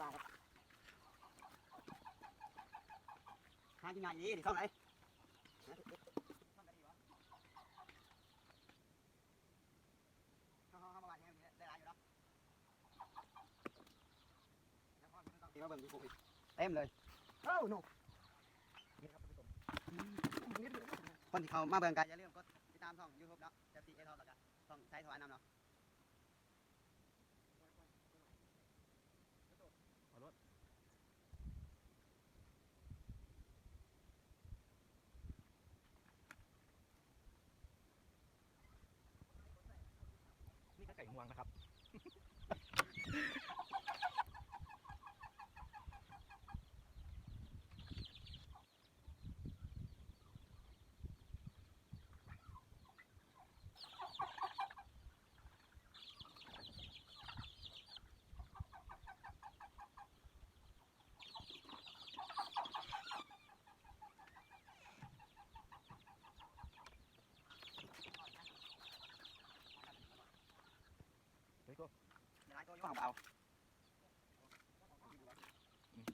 ຫາກິນງ່າຍອີ່ຫຼີ ນີ້ຊ່ອງໃດ? ເຮົາ ເຮົາ ເຮົາມາຫວ່ານແຮງນີ້ໄດ້ຫຼາຍຢູ່ເນາະ. ເຕັມເລີຍ. ໂອ້ ໂນ ຄົນທີ່ເຂົ້າມາເບິ່ງກໍຢ່າລືມກົດຕິດຕາມຊ່ອງຢູທູບເນາະ ແຊບຊີເອທອບ ແລ້ວກໍຊ່ອງໄຊຖວາຍນຳເນາະ. ເອົາໂລດ. ນີ້ກໍໄກ່ງວງນະຄັບ. ເຮີ້ຍ ໂຕ ຫຼາຍໂຕຢູ່ ເຮົາບໍ່ເອົາ. ອືມ.